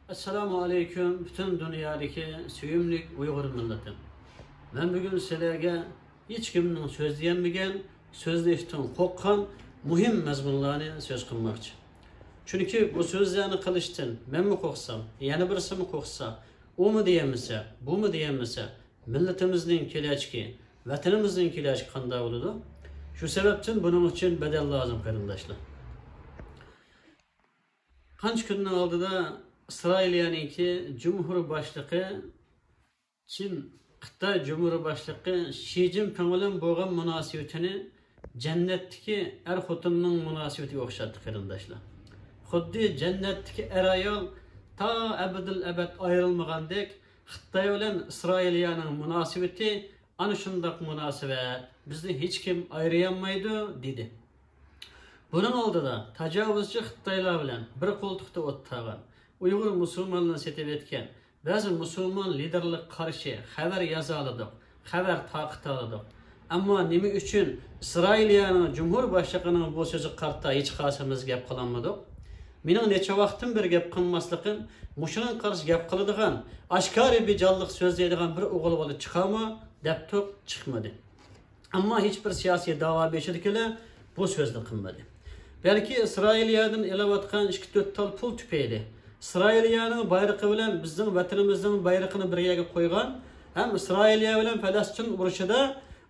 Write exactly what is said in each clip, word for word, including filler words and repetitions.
ئەسسالامۇ ئەلەيكۇم، پۈتۈن دۇنيادىكى سۆيۈملۈك ئۇيغۇر مىللىتىم. مەن بۈگۈن سىلەرگە ھېچكىمنىڭ سۆزلىيەلمىگەن، سۆزلەشتىن قورققان مۇھىم مەزمۇنلارنى سۆز قىلماقچى. چۈنكى بۇ سۆزلەرنى قىلىشتىن مەنمۇ قورقسام، يەنە بىرسىمۇ قورقسا، ئۇمۇ دېيەلمىسە، بۇمۇ دېيەلمىسە، مىللىتىمىزنىڭ كېلەچىكى، ۋەتىنىمىزنىڭ كېلەچىكى قانداق بولىدۇ؟ شۇ سەۋەبتىن بۇنىڭ ئۈچۈن بەدەل لازىم، قېرىنداشلار. قانچە كۈننىڭ ئالدىدا ئىسرائىلىيەنىڭكى جۇمھۇر باشلىقى چىن، خىتاي جۇمھۇر باشلىقى شى جىنپىڭ بىلەن بولغان مۇناسىۋىتىنى جەننەتتىكى ئەر-خوتۇننىڭ مۇناسىۋىتىگە ئوخشاتتى، قېرىنداشلار. خۇددى جەننەتتىكى ئەر-ئايال تا ئەبەدىل ئەبەد ئايرىلمىغاندەك، خىتاي بىلەن ئىسرائىلىيەنىڭ مۇناسىۋىتى ئانا شۇنداق مۇناسىۋەت، بىزنى ھېچكىم ئايرىيالمايدۇ، دېدى. بۇنىڭ ئالدىدا تاجاۋۇزچى خىتايلار بىلەن بىر قولتۇقتا ئولتۇرغان، ئۇيغۇر مۇسۇلمانلىرىنى سېتىۋەتكەن بەزى مۇسۇلمان لىدېرلىرىغا قارشى خەۋەر يازالىدۇق، خەۋەر تارقىتالىدۇق. ئەمما نېمە ئۈچۈن ئىسرائىلىيەنىڭ جۇمھۇر باشلىقىنىڭ بۇ سۆزىگە قارىتا ھېچقايسىمىز گەپ قىلالمىدۇق؟ مېنىڭ نەچچە ۋاقىتتىن بېرى گەپ قىلماسلىقىم، مۇشۇنىڭغا قارشى گەپ قىلىدىغان، ئاشكارا بىجانلىق سۆزلەيدىغان بىر ئوغۇل بالا چىقارمۇ دەپتۇق، چىقمىدى. ئەمما ھېچبىر سىياسىي داۋا بېشىدىكىلەر بۇ سۆزنى قىلمىدى. بەلكى ئىسرائىلىيەدىن ئېلىۋاتقان ئىككى تۆت تال پۇل تۈپەيلى، ئىسرائىلىيەنىڭ بايرىقى بىلەن بىزنىڭ ۋەتىنىمىزنىڭ بايرىقىنى بىر يەرگە قويغان ھەم ئىسرائىلىيە بىلەن پەلەستىن ئۇرۇشىدا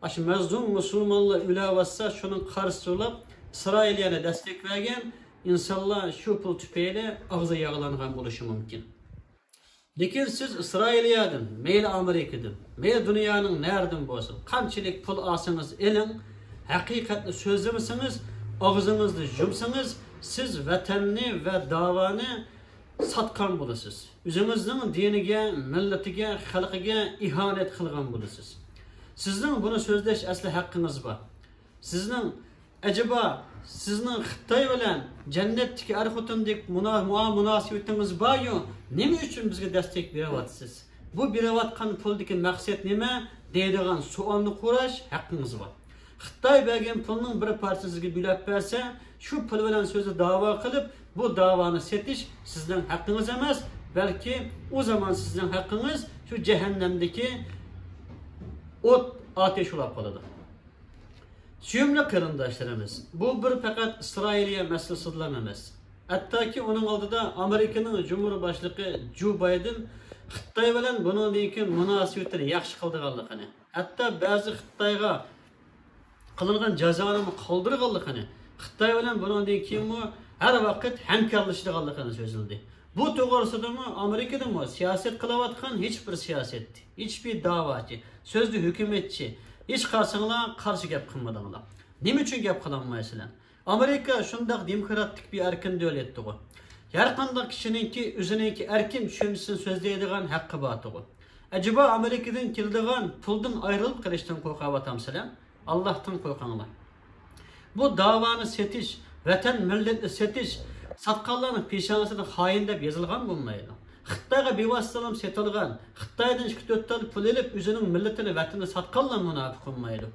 ئاشۇ مەزلۇم مۇسۇلمانلار ئۆلۈۋاتسا، شۇنىڭغا قارشى تۇرۇپ، ئىسرائىلىيەنى دەستەك بەرگەن ئىنسانلار شۇ پۇل تۈپەيلى ئاغزى ياغلانغان بولۇشى مۇمكىن. لېكىن سىز ئىسرائىلىيەدىن، مەيلى ئامېرىكىدىن، مەيلى دۇنيانىڭ نەرىدىن بولسۇن، قانچىلىك پۇل ئالسىڭىز ئېلىڭ، ھەقىقەتنى سۆزلىمىسىڭىز، ئاغزىڭىزنى يۇمسىڭىز، سىز ۋەتەننى ۋە داۋانى ساتقان بولىسىز. ئۆزىڭىزنىڭ دىنىگە، مىللىتىگە، خەلقىگە ئىھانەت قىلغان بولىسىز. سىزنىڭ بۇنى سۆزلەش ئەسلى ھەققىڭىز بار. سىزنىڭ، ئەجەبا، سىزنىڭ خىتاي بىلەن جەننەتتىكى ئەر-خوتۇندەك مۇنا-، مۇئا-، مۇناسىۋىتىڭىز باريۇ، نېمە ئۈچۈن بىزگە دەستەك بېرىۋاتىسىز؟ بۇ بېرىۋاتقان پۇلدىكى مەقسەت نېمە؟ دەيدىغان سوئالنى قوراش ھەققىڭىز بار. خىتاي بەرگەن پۇلنىڭ بىر پارچىسىنى سىزگە بۆلەپ بەرسە، شۇ پۇل بىلەن سۆزدە داۋا قىلىپ، بۇ داۋانى سېتىش سىزنىڭ ھەققىڭىز ئەمەس، بەلكى ئۇ زامان سىزنىڭ ھەققىڭىز شۇ جەھەننەمدىكى ئوت، ئاتەش بولاپ قالىدۇ. سۆيۈملۈك قېرىنداشلىرىمىز، بۇ بىر پەقەت ئىسرائىلىيە مەسىلىسىدىلا ئەمەس. ھەتتاكى ئۇنىڭ ئالدىدا ئامېرىكىنىڭ جۇمھۇر باشلىقى جو بايدېن خىتاي بىلەن بۇنىڭدىن كېيىن مۇناسىۋىتىنى ياخشى قىلىدىغانلىقىنى، ھەتتا بەزى خىتايغا قىلىنغان جازانىمۇ قالدۇرغانلىقىنى، خىتاي بىلەن بۇنىڭدىن كېيىنمۇ ھەر ۋاقىت ھەمكارلىشىدىغانلىقىنى سۆزلىدى. بۇ توغرىسىدىمۇ ئامېرىكىدىمۇ سىياسەت قىلىۋاتقان ھېچبىر سىياسەتچى، ھېچبىر داۋاچى، سۆزدە ھۆكۈمەتچى، ھېچقايسىڭلار قارشى گەپ قىلمىدىڭلار. نېمە ئۈچۈن گەپ قىلالمايسىلەر؟ ئامېرىكا شۇنداق دېموكراتىك بىر ئەركىن دۆلەتتىغۇ. ھەرقانداق كىشىنىڭكى ئۆزىنىڭكى ئەركىن چۈشەنچىسىنى سۆزلەيدىغان ھەققى بارتىغۇ. ئەجەبا ئامېرىكىدىن كېلىدىغان پۇلدىن ئايرىلىپ قېلىشتىن قورقۇۋاتامسىلەر؟ ئاللاھتىن قورقۇڭلار. بۇ داۋانى سېتىش، ۋەتەن مىللەتنى سېتىش، ساتقانلارنىڭ پېشانىسىدا خائىن دەپ يېزىلغان بولمايدۇ. خىتايغا بىۋاسىتە سېتىلغان، خىتايدىن ئىككى تۆت تال پۇل ئېلىپ، ئۆزىنىڭ مىللىتىنى، ۋەتىنىنى ساتقانلار مۇناپىق بولمايدۇ.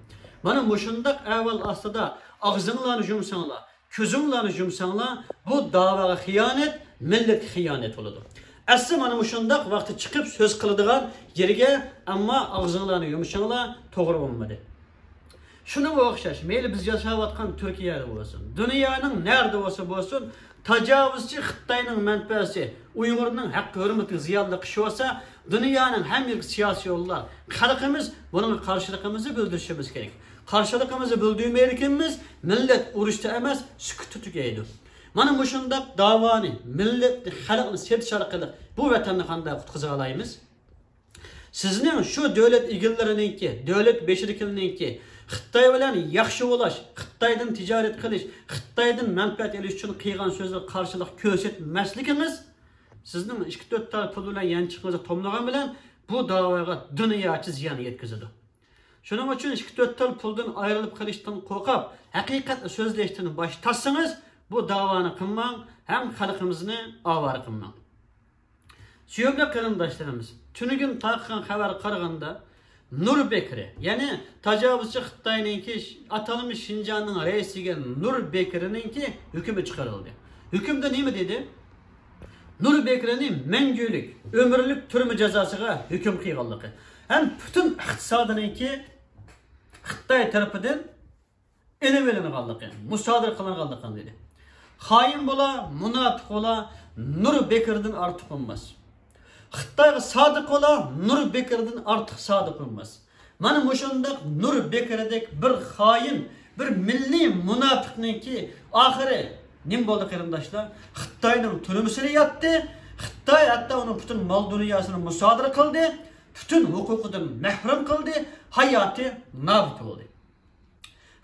مانا مۇشۇنداق ئەھۋال ئاستىدا ئاغزىڭلارنى يۇمساڭلار، كۆزۈڭلارنى يۇمساڭلار، بۇ داۋاغا خىيانەت، مىللەتكە خىيانەت بولىدۇ. ئەسلى مانا مۇشۇنداق ۋاقتى چىقىپ سۆز قىلىدىغان يېرىگە، ئەمما ئاغزىڭلارنى يۇمشاڭلار، توغرا بولمىدى. شۇنىڭغا ئوخشاش، مەيلى بىز ياشاۋاتقان تۈركىيەدە بولسۇن، دۇنيانىڭ نەرىدە بولسا بولسۇن، تاجاۋۇزچى خىتاينىڭ مەنپەسى، ئۇيغۇرنىڭ ھەق ھۆرمىتىگە زىيانلىق ئىش بولسا، دۇنيانىڭ ھەممە يېرىدىكى سىياسىيونلار، خەلقىمىز بۇنىڭغا قارشىلىقىمىزنى بىلدۈرۈشىمىز كېرەك. قارشىلىقىمىزنى بىلدۈرمەيدىكەنمىز، مىللەت ئۇرۇشتا ئەمەس، سۈكۈتتە تۈگەيدۇ. مانا مۇشۇنداق داۋانى، مىللەتنى، خەلقنى سېتىش ئارقىلىق بۇ ۋەتەننى قانداق قۇتقۇزالايمىز؟ سىزنىڭ شۇ دۆلەت ئىگىلىرىنىڭكى، دۆلەت بېشىدىكىلەرنىڭكى خىتاي بىلەن ياخشى بولاش، خىتايدىن تىجارەت قىلىش، خىتايدىن مەنپەئەت ئېلىش ئۈچۈن قىلغان سۆزلىرىگە قارشىلىق كۆرسەتمەسلىكىڭىز سىزنىڭ ئىككى تۆت تال پۇل بىلەن يانچىقىڭىزدا توملىغان بىلەن بۇ داۋاغا دۇنياچە زىيان يەتكۈزىدۇ. شۇنىڭ ئۈچۈن ئىككى تۆت تال پۇلدىن ئايرىلىپ قېلىشتىن قورقۇپ، ھەقىقەتنى سۆزلەشتىن باش تارتسىڭىز، بۇ داۋانى قىلماڭ ھەم خەلقىمىزنى ئاۋارە قىلماڭ. سۆيۈملۈك قېرىنداشلىرىمىز، تۈنۈگۈن تارقىغان خەۋەرگە قارىغاندا، نۇر بېكرى، يەنى تاجاۋۇزچى خىتاينىڭكى ئاتالمىش شىنجاڭنىڭ رەئىسى دېگەن نۇر بېكرىنىڭكى ھۆكمى چىقىرىلدى. ھۆكۈمدە نېمە دېدى؟ نۇر بېكرىنى مەڭگۈلۈك، ئۆمۈرلۈك تۈرمە جازاسىغا ھۆكۈم قىلغانلىقى ھەم پۈتۈن ئىقتىسادىنىڭكى خىتاي تەرىپىدىن ئېلىۋېلىنغانلىقى، مۇسادىرە قىلىنغانلىقىنى دېدى. خائىن بولا، مۇناپىق بولا، نۇر بېكىردىن ئارتۇق بولماس. خىتايغا سادىق بولا، نۇر بېكىردىن ئارتۇق سادىق بولماس. مانا مۇشۇنداق نۇر بېكىردەك بىر خائىن، بىر مىللىي مۇناپىقنىڭكى ئاخىرى نېمە بولدى، قېرىنداشلار؟ خىتاينىڭ تۈرمىسىدە ياتتى. خىتاي ھەتتا ئۇنىڭ پۈتۈن مال دۇنياسىنى مۇسادىرە قىلدى، پۈتۈن ھوقۇقىدىن مەھرۇم قىلدى، ھاياتى نابۇت بولدى.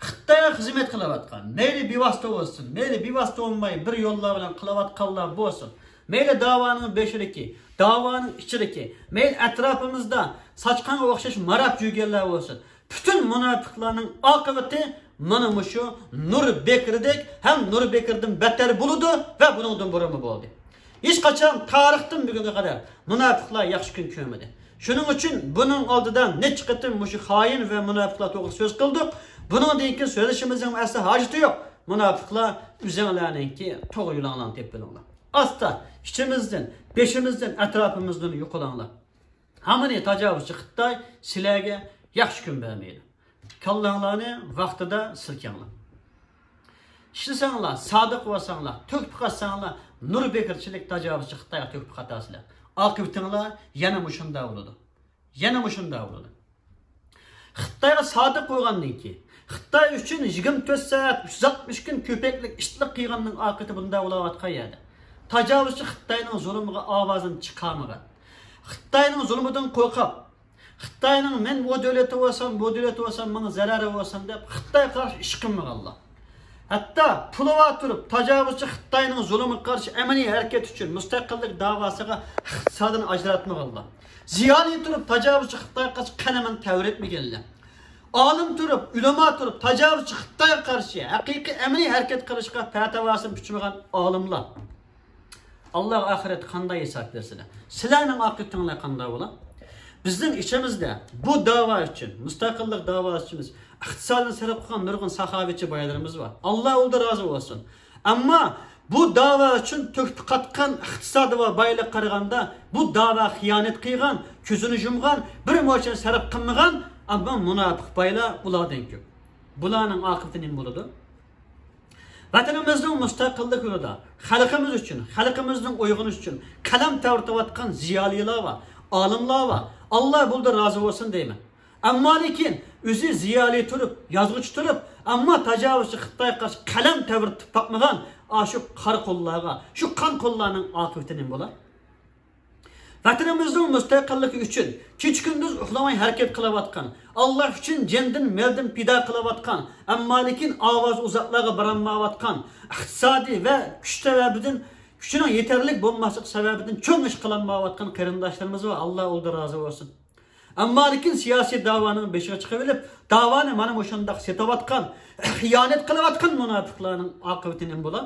خىتايغا خىزمەت قىلىۋاتقان، مەيلى بىۋاسىتە بولسۇن، مەيلى بىۋاسىتە بولماي بىر يوللار بىلەن قىلىۋاتقانلار بولسۇن، مەيلى داۋانىڭ بېشىدىكى، داۋانىڭ ئىچىدىكى، مەيلى ئەتراپىمىزدا ساچقانغا ئوخشاش ماراپ يۈرگەنلەر بولسۇن، پۈتۈن مۇناپىقلارنىڭ ئاقىۋىتى مانا مۇشۇ نۇر بېكىردەك ھەم نۇر بېكىردىن بەتتەر بولىدۇ ۋە بۇنىڭدىن بۇرۇنمۇ بولدى. ھېچقاچان تارىختىن بۈگۈنگە قەدەر مۇناپىقلار ياخشى كۈن كۆرمىدى. شۇنىڭ ئۈچۈن بۇنىڭ ئالدىدا نەچچە قېتىم مۇشۇ خائىن ۋە مۇناپىقلار توغرىسىدا سۆز قىلدۇق. بۇنىڭدىن كېيىن سۆزلىشىمىزنىڭ ئەسلا ھاجىتى يوق. مۇناپىقلار، ئۆزۈڭلارنىڭكى توغرا يولۇڭلارنى تېپىۋېلىڭلار. ئاستا ئىچىمىزدىن، بېشىمىزدىن، ئەتراپىمىزدىن يوقىلىڭلار. ھامىنى تاجاۋۇزچى خىتاي سىلەرگە ياخشى كۈن بەرمەيدۇ. كاللاڭلارنى ۋاقتىدا سىلكىڭلار. ئىشلىسەڭلار، سادىق بولساڭلار، تۆھپە قاتساڭلار، نۇر بېكىرچىلىك، تاجاۋۇزچى خىتايغا تۆھپە قاتارسىلەر. ئاقىۋىتىڭلار يەنە مۇشۇنداق بولىدۇ. يەنە مۇشۇنداق بولىدۇ. خىتايغا سادىق بولغاندىن كېيىن، خىتاي ئۈچۈن يىگىرمە تۆت سائەت، ئۈچ يۈز ئاتمىش كۈن كۆپەكلىك ئىتلىق قىلغاننىڭ ئاقىۋىتى بۇنداق بولۇۋاتقان يەردە. تاجاۋۇزچى خىتاينىڭ زۇلۇمىغا ئاۋازىنى چىقارمىغان. خىتاينىڭ زۇلۇمىدىن قورقۇپ، خىتاينىڭ مەن ئۇ دۆلەتتە بولسام، بۇ دۆلەتتە بولسام، ماڭا زەرەر بولسۇن دەپ خىتايغا قارشى ئىش قىلمىغانلار. ھەتتا پۇلى بار تۇرۇپ، تاجاۋۇزچى خىتاينىڭ زۇلۇمىغا قارشى ئەمەلىي ھەرىكەت ئۈچۈن مۇستەقىللىك داۋاسىغا ئىقتىسادىنى ئاجراتمىغانلار. زىيالىي تۇرۇپ، تاجاۋۇزچى خىتايغا قارشى قەلىمىنى تەۋرەتمىگەنلەر. ئالىم تۇرۇپ، ئۆلىما تۇرۇپ، تاجاۋۇزچى خىتايغا قارشى ھەقىقىي ئەمەلىي ھەرىكەت قىلىشقا پەتىۋاسىنى پۈچمىگەن ئالىملار. ئاللاغا ئاخىرەتتە قانداق ھېساب بېرىسىلەر؟ سىلەرنىڭ ئاقىۋىتىڭلار قانداق بولا؟ بىزنىڭ ئىچىمىزدە بۇ داۋا ئۈچۈن، مۇستەقىللىق داۋاسى ئۈچۈن ئىقتىسادىنى سەرپ قىلغان نۇرغۇن ساخاۋەتچى بايلىرىمىز بار. ئاللا ئۇلاردا رازى بولسۇن. ئەمما بۇ داۋا ئۈچۈن تۆھپە قاتقان، ئىقتىسادى بار بايلىققا قارىغاندا، بۇ داۋا خىيانەت قىلغان، كۆزىنى يۇمغان، بىر موچەن سەرپ قىلمىغان، ئەمما مۇناپىق بايلار ئۇلاردىن كۆپ. بۇلارنىڭ ئاقىۋىتى نېمە بولىدۇ؟ ۋەتىنىمىزنىڭ مۇستەقىللىق يولىدا خەلقىمىز ئۈچۈن، خەلقىمىزنىڭ ئويغىنىشى ئۈچۈن قەلەم تەۋرىتىۋاتقان زىيالىيلار بار، ئالىملار بار. ئاللا بۇلاردا رازى بولسۇن دەيمەن. ئەمما لېكىن ئۆزى زىيالىي تۇرۇپ، يازغۇچى تۇرۇپ، ئەمما تاجاۋۇزچى خىتايغا قارشى قەلەم تەۋرىتىپ باقمىغان ئاشۇ قارا قوللارغا، شۇ قان قوللارنىڭ ئاقىۋىتى نېمە بولا؟ ۋەتىنىمىزنىڭ مۇستەقىللىقى ئۈچۈن كېچە-كۈندۈز ئۇخلىماي ھەرىكەت قىلىۋاتقان، ئاللا ئۈچۈن جېنىدىن، مېلىدىن پىدا قىلىۋاتقان، ئەمما لېكىن ئاۋازى ئۇزاقلارغا بارالمايۋاتقان، ئىقتىسادىي ۋە كۈچ سەۋەبىدىن، كۈچىنىڭ يېتەرلىك بولماسلىقى سەۋەبىدىن چوڭ ئىش قىلالمايۋاتقان قېرىنداشلىرىمىز بار، ئاللا ئۇلاردا رازى بولسۇن. ئەمما لېكىن سىياسىي داۋانىڭ بېشىغا چىقىۋېلىپ، داۋانى مانا مۇشۇنداق سېتىۋاتقان، خىيانەت قىلىۋاتقان مۇناپىقلارنىڭ ئاقىۋىتى نېمە بولا؟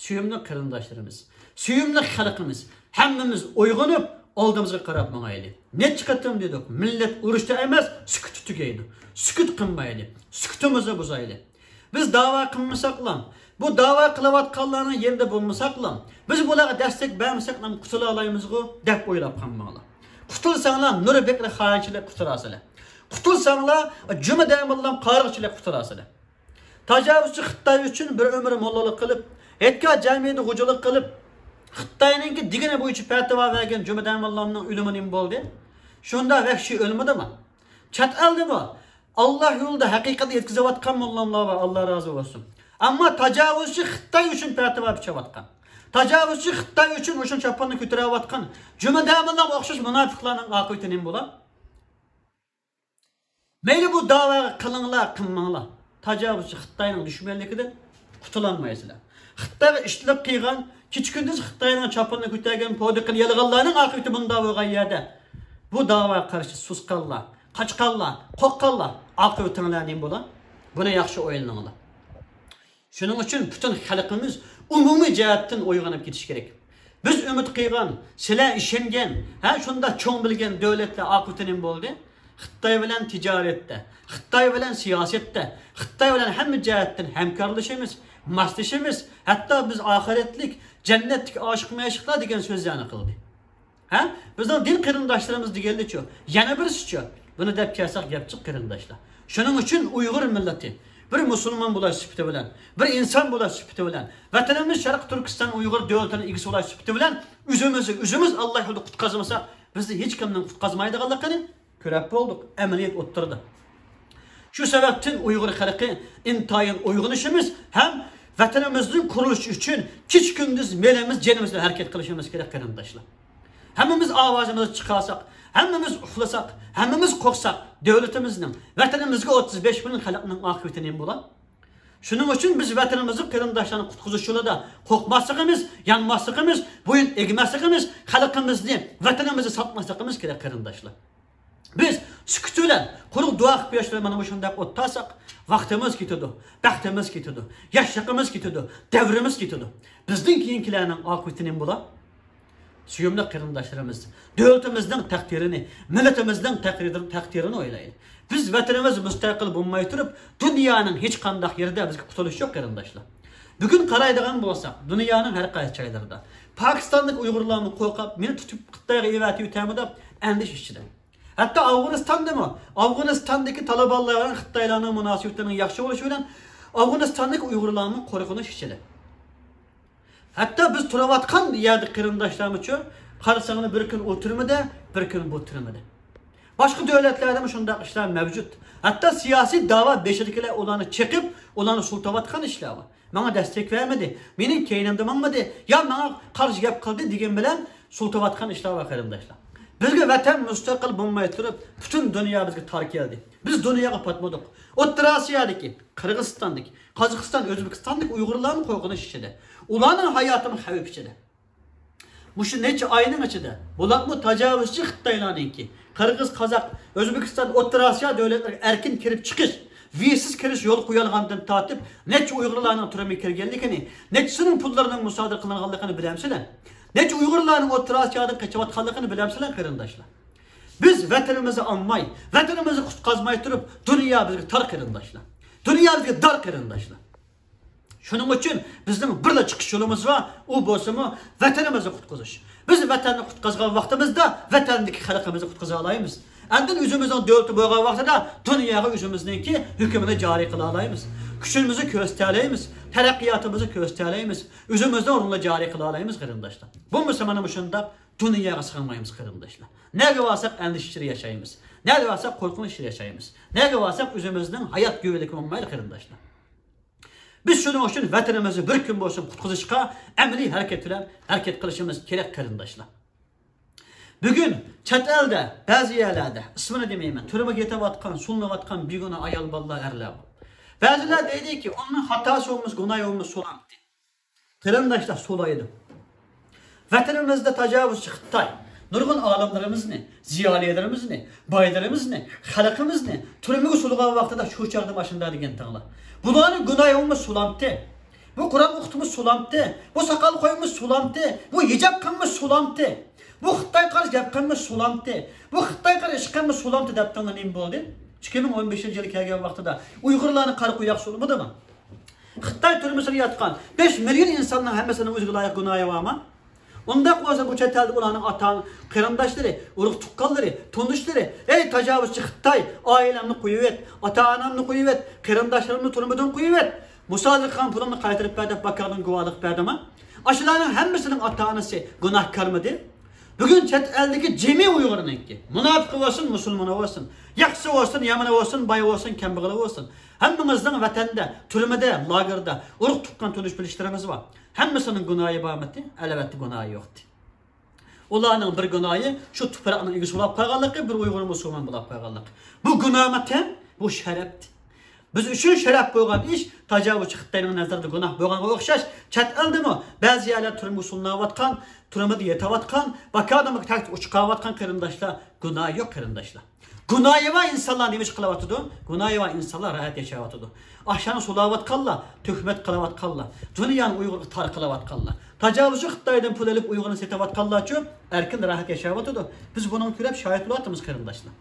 سۆيۈملۈك قېرىنداشلىرىمىز، سۆيۈملۈك خەلقىمىز، ھەممىمىز ئويغىنىپ، ئالدىمىزغا قاراپ ماڭايلى. نەچچە قېتىم دېدۇق، مىللەت ئۇرۇشتا ئەمەس، سۈكۈتتە تۈگەيدۇ. سۈكۈت قىلمايلى، سۈكۈتىمىزنى بۇزايلى. بىز داۋا قىلمىساقلا، بۇ داۋا قىلىۋاتقانلارنىڭ يېنىدا بولمىساقلا، بىز بۇلارغا دەستەك بەرمىسەكلا قۇتۇلالايمىزغۇ دەپ ئويلاپ قالماڭلار. قۇتۇلساڭلار نۇر بېكرى خائىنچىلىك قۇتۇلاسىلەر. قۇتۇلساڭلار جۈمە دەمىللام قارىغۇچىلىك قۇتۇلاسىلەر. تاجاۋۇزچى خىتاي ئۈچۈن بىر ئۆمۈر موللىلىق قىلىپ، ھېيتگاھ جامىدا غوجىلىق قىلىپ، خىتاينىڭكى دېگىنى بويىچە پەتىۋا بەرگەن جۈمە دەمىللامنىڭ ئۆلۈمى نېمە بولدى؟ شۇنداق ۋەھشىي ئۆلمىدىمۇ؟ چەت ئەلدىمۇ؟ ئاللا يولىدا ھەقىقەتنى يەتكۈزۈۋاتقان موللاملار بار، ئاللا رازى بولسۇن. ئەمما تاجاۋۇزچى خىتاي ئۈچۈن پەتىۋا بىچەۋاتقان، تاجاۋۇزچى خىتاي ئۈچۈن ئوشۇن چاپاننى كۆتۈرەۋاتقان جۈمە دەمىللام ئوخشاش مۇناپىقلارنىڭ ئاقىۋىتى نېمە بولا؟ مەيلى بۇ داۋاغا قىلىڭلار، قىلماڭلار، تاجاۋۇزچى خىتاينىڭ دۈشمەنلىكىدىن قۇتۇلالمايسىلەر. خىتايغا ئىتلىق قىلغان، كېچە-كۈندۈز خىتاينىڭ چاپىنىنى كۆتەرگەن، پودى قىلىپ يالىغانلارنىڭ ئاقىۋىتى بۇنداق بولغان يەردە، بۇ داۋاغا قارشى سۇسقانلار، قاچقانلار، قورققانلار، ئاقىۋىتىڭلار نېمە بولا؟ بۇنى ياخشى ئويلىنىڭلار. شۇنىڭ ئۈچۈن پۈتۈن خەلقىمىز ئومۇمىي جەھەتتىن ئويغىنىپ كېتىشى كېرەك. بىز ئۈمىد قىلغان، سىلەر ئىشەنگەن، ھە، شۇنداق چوڭ بىلگەن دۆلەتلەر ئاقىۋىتى نېمە بولدى؟ خىتاي بىلەن تىجارەتتە، خىتاي بىلەن سىياسەتتە، خىتاي بىلەن ھەممە جەھەتتىن ھەمكارلىشىمىز، ماسلىشىمىز، ھەتتا بىز ئاخىرەتلىك، جەننەتتىكى ئاشىق-مەشۇقلار دېگەن سۆزلەرنى قىلدى. ھە؟ بىزنىڭ دىن قېرىنداشلىرىمىز دېگەنلىچۇ؟ يەنە بىرسىچۇ؟ بۇنى دەپ كەلسەك گەپ جىق قېرىنداشلار. شۇنىڭ ئۈچۈن ئۇيغۇر مىللىتى بىر مۇسۇلمان بولاش سۈپىتى بىلەن، بىر ئىنسان بولاش سۈپىتى بىلەن، ۋەتىنىمىز شەرقىي تۈركىستان ئۇيغۇر دۆلىتىنىڭ ئىگىسى بولاش سۈپىتى بىلەن ئۆزىمىزنى ئۆزىمىز ئاللا يولىدا قۇتقازمىساق، بىزنى ھېچكىمنىڭ قۇتقازمايدىغانلىقىنى كۆرۈپ بولدۇق ئەمەلىيەت ئوتتۇرىدا. شۇ سەۋەبتىن ئۇيغۇر خەلقى ئىنتايىن ئويغىنىشىمىز ھەم ۋەتىنىمىزنىڭ قۇرۇلۇشى ئۈچۈن كېچە-كۈندۈز مېلىمىز، جېنىمىز بىلەن ھەرىكەت قىلىشىمىز كېرەك، قېرىنداشلار. ھەممىمىز ئاۋازىمىزنى چىقارساق، ھەممىمىز ئۇخلىساق، ھەممىمىز قورقساق، دۆلىتىمىزنىڭ، ۋەتىنىمىزگە ئوتتۇز بەش مىليون خەلقنىڭ ئاقىۋىتى نېمە بولار؟ شۇنىڭ ئۈچۈن بىز ۋەتىنىمىزنى قېرىنداشلارنى قۇتقۇزۇش يولىدا قورقماسلىقىمىز، يانماسلىقىمىز، بويۇن ئەگمەسلىكىمىز، خەلقىمىزنى، ۋەتىنىمىزنى ساتماسلىقىمىز كېرەك، قېرىنداشلار. بىز سۈكۈت بىلەن، قۇرۇق دۇئا قىلىپ ياشلار مانا مۇشۇنداق ئولتۇرساق، ۋاقتىمىز كېتىدۇ، بەختىمىز كېتىدۇ، ياشلىقىمىز كېتىدۇ، دەۋرىمىز كېتىدۇ. بىزدىن كېيىنكىلەرنىڭ ئاقىۋىتى نېمە بولا؟ سۆيۈملۈك قېرىنداشلىرىمىز، دۆلىتىمىزنىڭ تەقدىرىنى، مىللىتىمىزنىڭ تەقدىرىنى، تەقدىرىنى ئويلايلى. بىز ۋەتىنىمىز مۇستەقىل بولماي تۇرۇپ، دۇنيانىڭ ھېچقانداق يېرىدە بىزگە قۇتۇلۇش يوق، قېرىنداشلار. بۈگۈن قارايدىغان بولساق، دۇنيانىڭ ھەر قايسى جايلىرىدا پاكىستاندىكى ئۇيغۇرلارمۇ قورقۇپ، مېنى تۇتۇپ خىتايغا ئېۋەتىۋېتەرمۇ دەپ ئەندىشە ئىچىدە. ھەتتا ئافغانىستاندىمۇ، ئافغانىستاندىكى تالىبانلار بىلەن خىتايلارنىڭ مۇناسىۋىتىنىڭ ياخشى بولۇشى بىلەن ئافغانىستاندىكى ئۇيغۇرلارمۇ قورقۇنچ ئىچىدە. ھەتتا بىز تۇرۇۋاتقان يەردە قېرىنداشلارمۇچۇ، قارىساڭلار بىر كۈن ئۇ تۈرمىدە، بىر كۈن بۇ تۈرمىدە. باشقا دۆلەتلەردىمۇ شۇنداق ئىشلار مەۋجۇت. ھەتتا سىياسىي داۋا بېشىدىكىلەر ئۇلارنى چېقىپ، ئۇلارنى سولىتىۋاتقان ئىشلار بار. ماڭا دەستەك بەرمىدى، مېنىڭ كەينىمدە ماڭمىدى، يا ماڭا قارشى گەپ قىلدى دېگەن بىلەن سولىتىۋاتقان ئىشلار بار، قېرىنداشلار. بىزگە ۋەتەن مۇستەقىل بولماي تۇرۇپ، پۈتۈن دۇنيا بىزگە تار كەلدى. بىز دۇنياغا پاتمىدۇق. ئوتتۇرا ئاسىيادىكى، قىرغىزىستاندىكى، قازاقىستان، ئۆزبېكىستاندىكى ئۇيغۇرلارمۇ قورقۇنچ ئىچىدە. ئۇلارنىڭ ھاياتىمۇ خەۋپ ئىچىدە. مۇشۇ نەچچە ئاينىڭ ئىچىدە بۇلارمۇ تاجاۋۇزچى خىتايلارنىڭكى، قىرغىز، قازاق، ئۆزبېكىستان، ئوتتۇرا ئاسىيا دۆلەتلىرىگە ئەركىن كىرىپ چىقىش، ۋىزىسىز كىرىش يولغا قويۇلغاندىن تارتىپ، نەچچە ئۇيغۇرلارنىڭ تۈرمىگە كىرگەنلىكىنى، نەچچىسىنىڭ پۇللىرىنىڭ مۇسادىرە قىلىنغانلىقىنى بىلەمسىلەر؟ نەچچە ئۇيغۇرلارنىڭ ئوتتۇرا ئاسىيادىن قېچىۋاتقانلىقىنى بىلەمسىلەر، قېرىنداشلار؟ بىز ۋەتىنىمىزنى ئالماي، ۋەتىنىمىزنى قۇتقازماي تۇرۇپ، دۇنيا بىزگە تار، قېرىنداشلار. دۇنيا بىزگە دار، قېرىنداشلار. شۇنىڭ ئۈچۈن بىزنىڭ بىرلا چىقىش يولىمىز بار، ئۇ بولسىمۇ ۋەتىنىمىزنى قۇتقۇزۇش. بىز ۋەتەننى قۇتقازغان ۋاقتىمىزدا ۋەتەندىكى خەلقىمىزنى قۇتقۇزالايمىز. ئاندىن ئۆزىمىزنىڭ دۆلىتى بولغان ۋاقتىدا دۇنياغا ئۆزىمىزنىڭكى ھۆكۈمىنى جارى قىلالايمىز. كۈچىمىزنى كۆرسىتەلەيمىز. تەرەققىياتىمىزنى كۆرسىتەلەيمىز. ئۆزىمىزنىڭ ئورنىنى جارى قىلالايمىز، قېرىنداشلار. بولمىسا مانا مۇشۇنداق دۇنياغا سىغمايمىز، قېرىنداشلار. نەگە بارساق ئەندىشە ئىچىدە ياشايمىز. نەگە بارساق قورقۇنچ ئىچىدە ياشايمىز. نەگە بارساق ئۆزىمىزنىڭ ھايات گۈۋدىلىكى بولمايدۇ، قېرىنداشلار. بىز شۇنىڭ ئۈچۈن ۋەتىنىمىزنى بىر كۈن بولسۇن قۇتقۇزۇشقا ئەمەلىي ھەرىكەت بىلەن ھەرىكەت قىلىشىمىز كېرەك، قېرىنداشلار. بۈگۈن چەت ئەلدە، بەزى يەرلەردە، ئىسمىنى دېمەيمەن، تۈرمىگە يېتىۋاتقان، سولىنىۋاتقان بىگۇناھ ئايال بالىلار، ئەرلەر بار. بەزىلەر دەيدىكى، ئۇنىڭ خاتاسى بولمىسا، گۇناھى بولمىسا سولامتى. قېرىنداشلار، سولايدۇ. ۋەتىنىمىزدە تاجاۋۇزچى خىتاي نۇرغۇن ئالىملىرىمىزنى، زىيالىيلىرىمىزنى، بايلىرىمىزنى، خەلقىمىزنى تۈرمىگە سولىغان ۋاقتىدا شۇ چاغدا ماشىنىدا دېگەن تىڭلا. بۇلارنىڭ گۇناھى بولمىسا سولامتى. بۇ قۇرئان ئوقۇتمىسا سولامتى. بۇ ساقال قويمىسا سولامتى. بۇ ھىجاب قىلمىسا سولامتى. بۇ خىتايغا قارشى گەپ قىلمىسا سولامتى. بۇ خىتايغا قارشى ئىش قىلمىسا سولامتى دەپ تىڭلا نېمە بولدى؟ ئىككى مىڭ ئون بەشىنچى يىلى كەلگەن ۋاقتىدا ئۇيغۇرلارنى قارا قۇياق سولىمىدىمۇ؟ خىتاي تۈرمىسىدە ياتقان بەش مىليون ئىنساننىڭ ھەممىسىنىڭ ئۆزىگە لايىق گۇناھى بارمۇ؟ ئۇنداق بولسا بۇ چەت ئەلدە ئۇلارنىڭ ئاتا قېرىنداشلىرى، ئۇرۇق تۇغقانلىرى، تونۇشلىرى، ئەي تاجاۋۇزچى خىتاي، ئائىلەمنى قويۇۋەت، ئاتا ئانامنى قويۇۋەت، قېرىنداشلىرىمنى تۈرمىدىن قويۇۋەت، مۇسادىرە قىلغان پۇلۇمنى قايتۇرۇپ بەر دەپ باكادىن گۇۋاھلىق بەردىمۇ؟ ئاشۇلارنىڭ ھەممىسىنىڭ ئاتا ئانىسى گۇناھكارمىدى؟ بۈگۈن چەت ئەلدىكى جىمى ئۇيغۇرنىڭكى، مۇناپىقى بولسۇن، مۇسۇلمىنى بولسۇن، ياخشىسى بولسۇن، يامىنى بولسۇن، بايى بولسۇن، كەمبەغىلى بولسۇن، ھەممىمىزنىڭ ۋەتەندە، تۈرمىدە، لاگېردا ئۇرۇق تۇغقان تونۇش بىلىشلىرىمىز بار. ھەممىسىنىڭ گۇناھى بارمىدى؟ ئەلۋەتتە گۇناھى يوقتى. ئۇلارنىڭ بىر گۇناھى شۇ تۇپراقنىڭ ئىگىسى بولۇپ قالغانلىقى، بىر ئۇيغۇر مۇسۇلمان بولۇپ قالغانلىقى. بۇ گۇناھمۇ تەڭ، بۇ شەرەپتى. بىز ئۈچۈن شەرەپ بولغان ئىش تاجاۋۇزچى خىتاينىڭ نەزىرىدە گۇناھ بولغانغا ئوخشاش، چەت ئەلدىمۇ بەزى يەرلەر تۈرمىگە سولىنىۋاتقان، تۈرمىدە يېتىۋاتقان، باكادىمۇ تەكتە ئۇچۇقاۋاتقان قېرىنداشلار گۇناھى يوق قېرىنداشلار. گۇناھى بار ئىنسانلار نېمە ئىش قىلىۋاتىدۇ؟ گۇناھى بار ئىنسانلار راھەت ياشاۋاتىدۇ. ئاشۇنى سولاۋاتقانلار، تۆھمەت قىلىۋاتقانلار، دۇنيانى ئۇيغۇرغا تار قىلىۋاتقانلار، تاجاۋۇزچى خىتايدىن پۇل ئېلىپ ئۇيغۇرنى سېتىۋاتقانلارچۇ ئەركىن راھەت ياشاۋاتىدۇ. بىز بۇنىڭغا كۆرۈپ شاھىت بولۇۋاتىمىز قېرىنداشلار.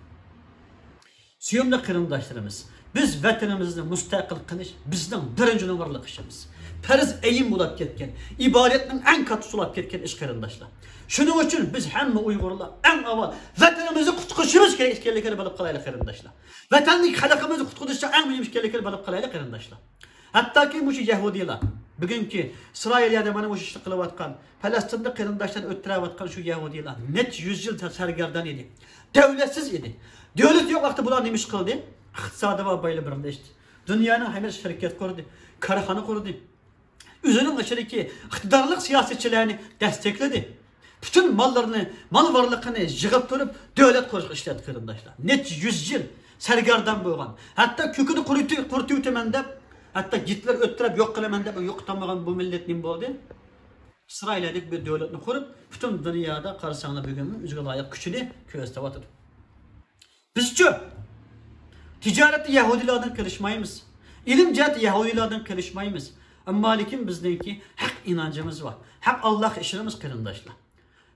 سۆيۈملۈك قېرىنداشلىرىمىز، بىز ۋەتىنىمىزنى مۇستەقىل قىلىش بىزنىڭ بىرىنچى نومۇرلۇق ئىشىمىز. پەرز ئەين بولاپ كەتكەن، ئىبادەتنىڭ ئەڭ كاتتىسى بولاپ كەتكەن ئىش، قېرىنداشلار. شۇنىڭ ئۈچۈن بىز ھەممە ئۇيغۇرلار ئەڭ ئاۋۋال ۋەتىنىمىزنى قۇتقۇزۇشىمىز كېرەك ئىكەنلىكىنى بىلىپ قالايلى، قېرىنداشلار. ۋەتەندىكى خەلقىمىزنى قۇتقۇزۇشتا ئەڭ مۇھىم ئىكەنلىكىنى بىلىپ قالايلى، قېرىنداشلار. ھەتتاكى مۇشۇ يەھۇدىيلار، بۈگۈنكى ئىسرائىلىيەدە مانا مۇشۇ ئىشنى قىلىۋاتقان، پەلەستىندە قېرىنداشلارنى ئۆلتۈرۈۋاتقان شۇ يەھۇدىيلار نەچچە يۈز يىل سەرگەردان ئىدى. دۆلەتسىز ئىدى. دۆلىتى يوق ۋاقتىدا بۇلار نېمە ئىش قىلدى؟ ئىقتىسادى بار بايلار بىرلەشتى. دۇنيانىڭ ھەممە شىركەت قۇردى، كارخانا قۇردى. ئۆزىنىڭ ئىچىدىكى ئىقتىدارلىق سىياسەتچىلەرنى دەستەكلىدى. پۈتۈن ماللىرىنى، مال بارلىقىنى يىغىپ تۇرۇپ، دۆلەت قۇرۇشقا ئىشلەتتى، قېرىنداشلار. نەچچە يۈز يىل سەرگەردان بولغان، ھەتتا كۆكىنى قۇرۇتۇ-، قۇرۇتۇۋېتىمەن دەپ، ھەتتا گىتلېر ئۆلتۈرۈپ يوق قىلىمەن دەپ يوقىتالمىغان بۇ مىللەت نېمە بولدى؟ ئىسرائىلىيەدەك بىر دۆلەتنى قۇرۇپ، پۈتۈن دۇنيادا قارىساڭلار بۈگۈنمۇ ئۆزىگە لايىق كۈچىنى كۆرسىتىۋاتىدۇ. بىزچۇ؟ تىجارەتتە يەھۇدىيلاردىن قېلىشمايمىز. ئىلىم جەھەتتە يەھۇدىيلاردىن قېلىشمايمىز. ئەمما لېكىن بىزنىڭكى ھەق ئىنانچىمىز بار. ھەق ئاللاھقا ئىشىنىمىز، قېرىنداشلار.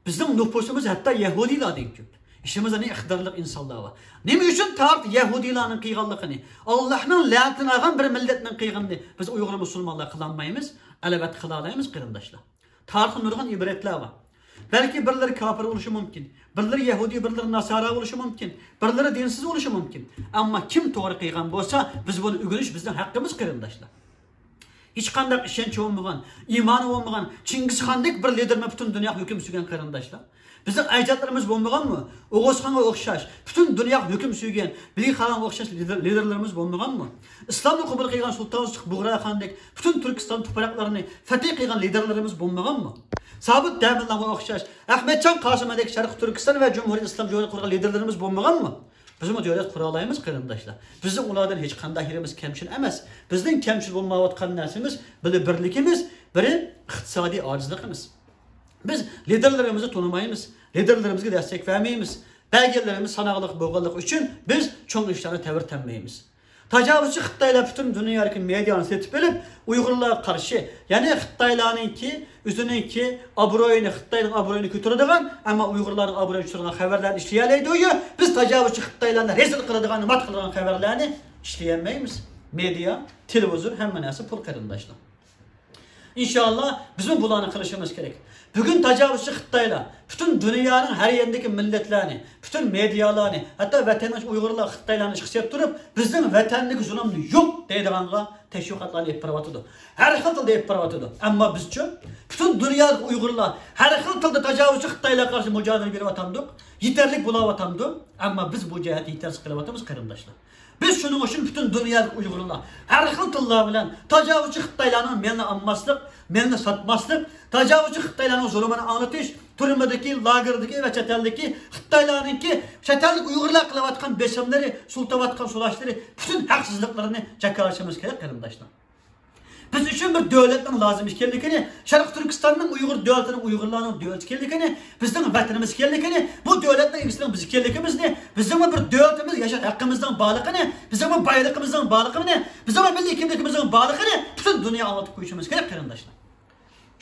بىزنىڭ نوپۇسىمىز ھەتتا يەھۇدىيلاردىن كۆپ. ئىچىمىزدە ئىقتىدارلىق ئىنسانلار بار. نېمە ئۈچۈن تارىختا يەھۇدىيلارنىڭ قىلغانلىقىنى، ئاللاھنىڭ لەنىتىنى ئالغان بىر مىللەتنىڭ قىلغىنىنى بىز ئۇيغۇر مۇسۇلمانلار قىلالمايمىز؟ ئەلۋەتتە قىلالايمىز، قېرىنداشلار. تارىختا نۇرغۇن ئىبرەتلەر بار. بەلكى بىرلىرى كاپىر بولۇشى مۇمكىن، بىرلىرى يەھۇدىي، بىرلىرى ناسارا بولۇشى مۇمكىن، بىرلىرى دىنسىز بولۇشى مۇمكىن. ئەمما كىم توغرا قىلغان بولسا، بىز بۇنى ئۆگىنىش بىزنىڭ ھەققىمىز، قېرىنداشلار. ھېچقانداق ئىشەنچى بولمىغان، ئىمانى بولمىغان چىڭگىزخاندەك بىر لىدېرمۇ پۈتۈن دۇنياغا ھۆكۈم سۈرگەن، قېرىنداشلار. بىزنىڭ ئەجدادلىرىمىز بولمىغانمۇ؟ ئوغۇزخانغا ئوخشاش پۈتۈن دۇنياغا ھۆكۈم سۈرگەن، بىلىخانغا ئوخشاش لىدېر-، لىدېرلىرىمىز بولمىغانمۇ؟ ئىسلامنى قوبۇل قىلغان سۇلتان بۇغراخاندەك پۈتۈن تۈركىستان تۇپراقلىرىنى فەتھى قىلغان لىدېرلىرىمىز بولمىغانمۇ؟ سابىت تەمىنلانغا ئوخشاش، ئەخمەتجان قاسىمىدەك شەرقىي تۈركىستان ۋە جۇمھۇرىيەت ئىسلام جۇمھۇرىيىتى قۇرغان لىدېرلىرىمىز بولمىغانمۇ؟ بىزمۇ دۆلەت قۇرالايمىز، قېرىنداشلار. بىزنىڭ ئۇلاردىن ھېچقانداق يېرىمىز كەمچىل ئەمەس. بىزنىڭ كەمچىل بولمايۋاتقان نەرسىمىز بىرى بىرلىكىمىز، بىرى ئىقتىسادىي ئاجىزلىقىمىز. بىز لىدېرلىرىمىزنى تونۇمايمىز، لىدېرلىرىمىزگە دەستەك بەرمەيمىز. بەرگەنلىرىمىز ساناقلىق بولغانلىقى ئۈچۈن بىز چوڭ ئىشلارنى تەۋرىتەلمەيمىز. تاجاۋۇزچى خىتايلار پۈتۈن دۇنيادىكى مېدىيانى سېتىپ ئېلىپ، ئۇيغۇرلارغا قارشى، يەنى خىتايلارنىڭكى ئۆزىنىڭكى ئابرۇيىنى، خىتاينىڭ ئابرۇيىنى كۆتۈرىدىغان، ئەمما ئۇيغۇرلارنىڭ ئابرۇيىنى چۈشۈرىدىغان خەۋەرلەرنى ئىشلىيەلەيدۇ. بىز تاجاۋۇزچى خىتايلارنى رەزىل قىلىدىغان، مات قىلىدىغان خەۋەرلەرنى ئىشلىيەلمەيمىز. مېدىيا، تېلېۋىزور، ھەممە نەرسە پۇل، قېرىنداشلار. ئىنشاللا، بىزمۇ بۇلارنى قىلىشىمىز كېرەك. بۈگۈن تاجاۋۇزچى خىتايلار پۈتۈن دۇنيانىڭ ھەر يېرىدىكى مىللەتلەرنى، پۈتۈن مېدىيالارنى، ھەتتا ۋەتەندىكى ئۇيغۇرلار خىتايلارنى ئىشقا سېلىپ تۇرۇپ، بىزنىڭ ۋەتەندىكى زۇلۇم يوق دەيدىغانغا تەشۋىقاتلارنى ئېلىپ بېرىۋاتىدۇ. ھەر خىل تىلدا ئېلىپ بېرىۋاتىدۇ. ئەمما بىزچۇ؟ پۈتۈن دۇنيادىكى ئۇيغۇرلار ھەر خىل تىلدا تاجاۋۇزچى خىتايلارغا قارشى مۇجادىلە بېرىۋاتامدۇق؟ يېتەرلىك بولاۋاتامدۇ؟ ئەمما بىز بۇ جەھەتتە يېتەرسىز قېلىۋاتىمىز، قېرىنداشلار. بىز شۇنىڭ ئۈچۈن پۈتۈن دۇنيادىكى ئۇيغۇرلار ھەر خىل تىللار بىلەن تاجاۋۇزچى خىتايلارنىڭ مېلىنى ئالماسلىق، مېلىنى ساتماسلىق، تاجاۋۇزچى خىتايلارنىڭ زۇلۇمىنى ئاڭلىتىش، تۈرمىدىكى، لاگېردىكى ۋە چەت ئەلدىكى خىتايلارنىڭكى، چەت ئەلدىكى ئۇيغۇرلار قىلىۋاتقان بېسىملىرى، سۇلتىۋاتقان سۇلاشلىرى، پۈتۈن ھەقسىزلىقلىرىنى جاكارلىشىمىز كېرەك، قېرىنداشلار. بىز ئۈچۈن بىر دۆلەتنىڭ لازىم ئىكەنلىكىنى، شەرقىي تۈركىستاننىڭ ئۇيغۇر دۆلىتىنىڭ ئۇيغۇرلارنىڭ دۆلىتى ئىكەنلىكىنى، بىزنىڭ ۋەتىنىمىز ئىكەنلىكىنى، بۇ دۆلەتنىڭ ئىگىسىنىڭ بىز ئىكەنلىكىمىزنى، بىزنىڭمۇ بىر دۆلىتىمىز، ياشاش ھەققىمىزنىڭ بارلىقىنى، بىزنىڭمۇ بايلىقىمىزنىڭ بارلىقىنى، بىزنىڭمۇ مىللىي كىملىكىمىزنىڭ بارلىقىنى پۈتۈن دۇنياغا ئاڭلىتىپ قويۇشىمىز كېرەك، قېرىنداشلار.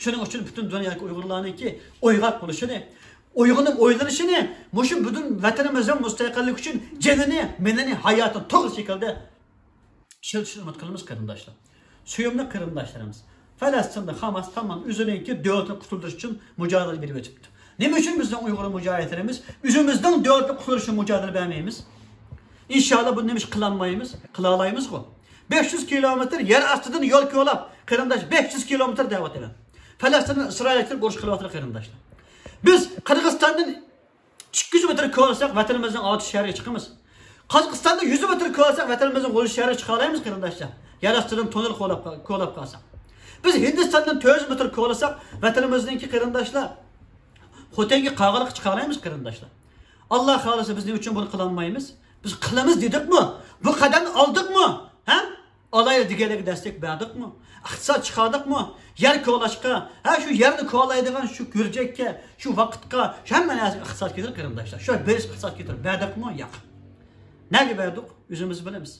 شۇنىڭ ئۈچۈن پۈتۈن دۇنيادىكى ئۇيغۇرلارنىڭكى ئويغاق بولۇشىنى، ئويغىنىپ ئويلىنىشىنى، مۇشۇ پۈتۈن ۋەتىنىمىزنىڭ مۇستەقىللىكى ئۈچۈن جېنىنى، مېلىنى، ھاياتىنى تولغان شەكىلدە ئىشلىتىشنى ئۈمىد قىلىمىز، قېرىنداشلار. سۆيۈملۈك قېرىنداشلىرىمىز، پەلەستىندە خاماس تامام ئۆزىنىڭكى دۆلىتىنى قۇتۇلدۇرۇش ئۈچۈن مۇجادىلە بېرىۋېتىپتۇ. نېمە ئۈچۈن بىزنىڭ ئۇيغۇر مۇجاھىدلىرىمىز ئۆزىمىزنىڭ دۆلىتىنى قۇتۇلدۇرۇش ئۈچۈن مۇجادىلە بەرمەيمىز؟ ئىنشاللا، بۇنى نېمە ئىش قىلالمايمىز؟ قىلالايمىزغۇ. بەش يۈز كىلومېتىر يەر ئاستىدىن يول كولاپ، قېرىنداش، بەش يۈز كىلومېتىر دەۋاتىمەن. پەلەستىندىن ئىسرائىل كىرىپ ئۇرۇش قىلىۋاتىدۇ، قېرىنداشلار. بىز قىرغىزىستاندىن ئىككى يۈز مېتىر كولىساق، ۋەتىنىمىزنىڭ ئاتۇش شەھىرىگە چىقىمىز. قازاقىستاندا يۈز مېتىر كولىساق، ۋەتىنىمىزنىڭ غۇلجا شەھىرىگە چىقالايمىز، قېرىنداشلار. يەر ئاستىدىن توننېل كولاپ، كولاپ قالساق. بىز ھىندىستاندىن تۆت يۈز مېتىر كولىساق، ۋەتىنىمىزنىڭكى، قېرىنداشلار، خوتەنگە، قاغىلىققا چىقالايمىز، قېرىنداشلار. ئاللا خالىسا، بىز نېمە ئۈچۈن بۇنى قىلالمايمىز؟ بىز قىلىمىز دېدۇقمۇ؟ بۇ قەدەمنى ئالدۇقمۇ؟ ھە؟ ئالايلى دېگەنلەرگە دەستەك بەردۇقمۇ؟ ئىقتىساد چىقاردۇقمۇ؟ يەر كولاشقا، ھە، شۇ يەرنى كولايدىغان شۇ گۈرجەككە، شۇ ۋاقىتقا، شۇ ھەممە نەرسىگە ئىقتىساد كېتىدۇ، قېرىنداشلار. شۇ بېرىش ئىقتىساد كېتىدۇ، بەردۇقمۇ؟ ياق. نەگە بەردۇق؟ ئۆزىمىز بىلىمىز.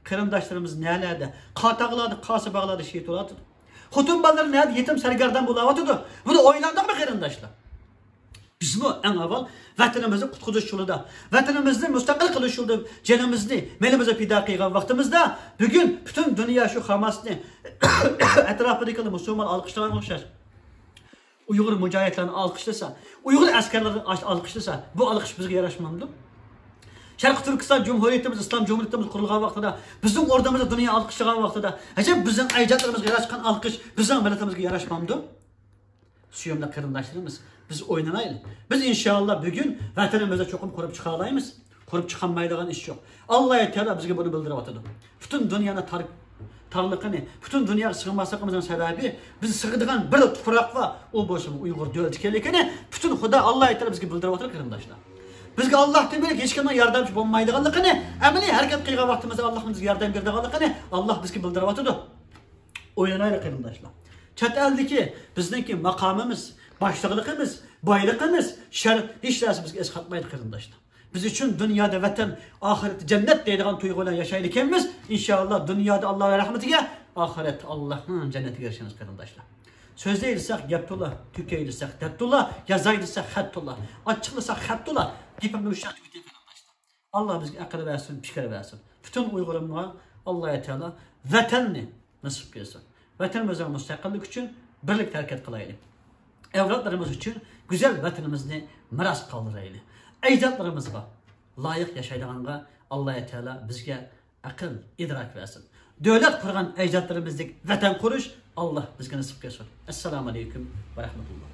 قېرىنداشلىرىمىز نەلەردە؟ قاتاغلاردا، قاسىباغلاردا شېھىت بولۇۋاتىدۇ. خوتۇن بالىلىرى نەدە؟ يېتىم سەرگەردان بولۇۋاتىدۇ. بۇنى ئويلاندۇقمۇ، قېرىنداشلار؟ بىزمۇ ئەڭ ئاۋۋال ۋەتىنىمىزنى قۇتقۇزۇش يولىدا، ۋەتىنىمىزنى مۇستەقىل قىلىش يولىدا جېنىمىزنى، مېلىمىزنى پىدا قىلغان ۋاقتىمىزدا، بۈگۈن پۈتۈن دۇنيا شۇ خاماسنى ئەتراپىدىكى مۇسۇلمان ئالقىشلىغان ئوخشاش. ئۇيغۇر مۇجاھىدلارنى ئالقىشلىسا، ئۇيغۇر ئەسكەرلىرىنى ئالقىشلىسا، بۇ ئالقىش بىزگە ياراشمامدۇ؟ شەرقىي تۈركىستان جۇمھۇرىيىتىمىز، ئىسلام جۇمھۇرىيىتىمىز قۇرۇلغان ۋاقتىدا، بىزنىڭ ئورنىمىزدا دۇنيا ئالقىشلىغان ۋاقتىدا، ئەجەب بىزنىڭ ئەجدادلىرىمىزغا ياراشقان ئالقىش بىزنىڭ مىللىتىمىزگە ياراشمامدۇ؟ سۆيۈملۈك قېرىنداشلىرىمىز، بىز ئوينىمايلى. بىز ئىنشائاللا بۈگۈن ۋەتىنىمىزدە چوقۇم قۇرۇپ چىقالايمىز. قۇرۇپ چىقالمايدىغان ئىش يوق. ئاللا تائالا بىزگە بۇنى بىلدۈرۈۋاتىدۇ. پۈتۈن دۇنيانى تار، تارلىقىنى، پۈتۈن دۇنياغا سىغماسلىقىمىزنىڭ سەۋەبى، بىز سىغىدىغان بىر تۇپراق بار، ئۇ بولسا ئۇيغۇر دۆلىتى ئىكەنلىكىنى پۈتۈن خۇدا ئاللا تائالا بىزگە بىلدۈرۈۋاتىدۇ، قېرىنداشلار. بىزگە ئاللاھتىن بۆلەك ھېچكىمنىڭ ياردەمچى بولمايدىغانلىقىنى ئەمەلىي ھەرىكەت قىلغان ۋاقتىمىزدا ئاللاھنىڭ بىزگە ياردەم بېرىدىغانلىقىنى ئاللا بىزگە بىلدۈرۈۋاتىدۇ. ئويلىنايلى، قېرىنداشلار. چەت ئەلدىكى بىزنىڭكى ماقامىمىز، باشلىقلىقىمىز، بايلىقىمىز، شەرەپ ھېچ نەرسە بىزگە ئەسقاتمايدۇ، قېرىنداشلار. بىز ئۈچۈن دۇنيادا ۋەتەن، ئاخىرەتتە جەننەت دەيدىغان تۇيغۇ بىلەن ياشايدىكەنمىز، ئىنشائاللا دۇنيادا ئاللا رەھمىتىگە، ئاخىرەتتە ئاللانىڭ جەننىتىگە ئېرىشىمىز، قېرىنداشلار. سۆزلەي دېسەك گەپ تولا، تۆكەي دېسەك دەرد تولا، يازاي دېسەك خەت تولا، ئاچچىقلىساق خەت تولا، گېپىمنى مۇشۇ يەردە تۈگىتەي، قېرىنداشلار. ئاللا بىزگە ئەقىل بەرسۇن، پىكىر بەرسۇن. پۈتۈن ئۇيغۇرۇمغا ئاللا تائالا ۋەتەننى نېسىپ قىلسۇن. ۋەتىنىمىزنىڭ مۇستەقىللىكى ئۈچۈن بىرلىكتە ھەرىكەت قىلايلى. ئەۋلادلىرىمىز ئۈچۈن گۈزەل ۋەتىنىمىزنى مىراس قالدۇرايلى. ئەجدادلىرىمىزغا لايىق ياشايدىغانغا ئاللا تائالا بىزگە ئەقىل، ئىدراك بەرسۇن. دۆلەت قۇرغان ئەجدادلىرىمىزدەك ۋەتەن قۇرۇش ئاللا بىزگە نېسىپ قىلسۇن. ئەسسالامۇ ئەلەيكۇم ۋە رەھمەتۇللا.